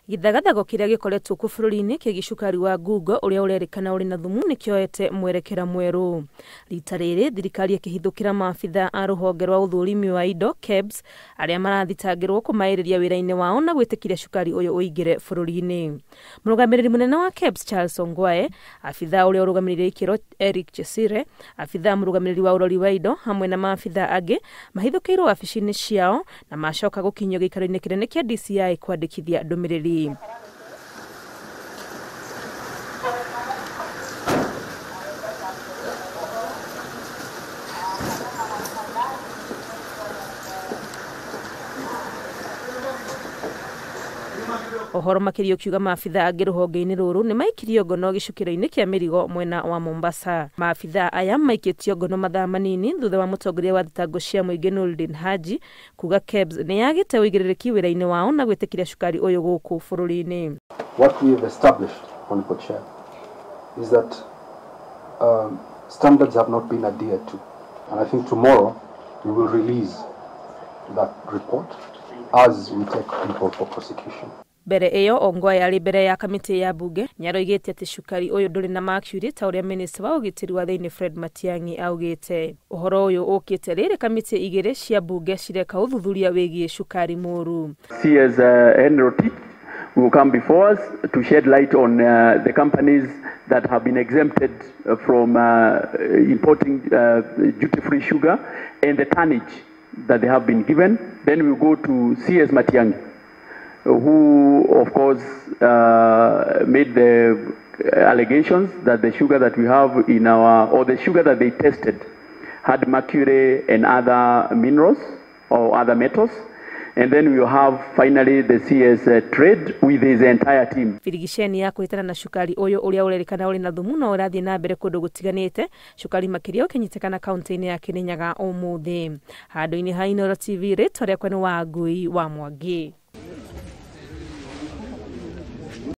Gĩthagathago kĩrĩa gĩkoretwo kuo bũrũri-inĩ kĩgiĩ cukari wa ngungo ũrĩa ũrerĩkana ũrĩ na thumu nĩkĩoete mwerekera mwerũ. Rita rĩrĩ thirikari ĩkĩhithũkĩra maabitha a rũhonge rwa ũthũrimi wa indo KEBS arĩa marathitangĩrwo kũmaĩrĩria wĩra-inĩ wao na gwĩtĩkĩria cukari ũyũ ũingĩre bũrũri-inĩ. Mũrũgamĩrĩri mũnene wa KEBS Charles Ongwae, abitha ũrĩa ũrũgamĩrĩire ikĩro Eric Chesire, abitha mũrũgamĩrĩri wa ũrori wa indo hamwe na maabitha angĩ mahithũkĩirwo wabici-inĩ ciao na macoka gũkinyio gĩikaro-inĩ kĩnene kĩa DCI kwandĩkithia ndũmĩrĩri. Ũhoro makĩria ũkiuga maabitha angĩ rũhonge-inĩ rũrũ nĩ maikirio ngono gĩcukĩro-inĩ kĩa mĩrigo mwena wa Mombasa. Maabitha aya maikĩtio ngono mathaa manini thutha wa mũtongoria wa thitango cia mũingĩ Noordin Haji kuga KEBS nĩ yagĩte ũigĩrĩrĩki wĩra-inĩ wao na gwĩtĩkĩria cukari ũyũ gũkũ bũrũri-inĩ. What we have established, Honorable Chair, is that standards have not been adhered to. And I think tomorrow we will release that report as we take people for prosecution. Mbere ĩyo Ongwae arĩ mbere ya kamĩtĩ ya bunge nĩaroigĩte atĩ cukari ũyũ ndũrĩ na mercury ta ũrĩa minista wa ũgitĩri wa thĩinĩ Fred Matiang'i augĩte. Ũhoro ũyũ ũkĩte rĩrĩ kamĩtĩ igĩrĩ cia bunge cireka ũthuthuria wĩgiĩ cukari mũru. CS Henry Rotich will come before us to shed light on the companies that have been exempted from importing duty-free sugar and the tonnage that they have been given. Then we'll go to CS Matiang'i, who of course made the allegations that the sugar that we have in our, or the sugar that they tested had mercury and other minerals or other metals. And then we will have finally the CS Trade with his entire team. Birigiceni ya kũhĩtana na cukari ũyũ ũrĩa ũrerĩkana ũrĩ na thumu no ũrathiĩ na mbere kũndũ gũtiganĩte, cukari makĩria ũkĩnyitĩkana kaunti-inĩ ya Kirinyaga ũmũthĩ. Handũ-inĩ ha Inooro TV, rĩtwa rĩakwa nĩ Wangui wa Mwangi.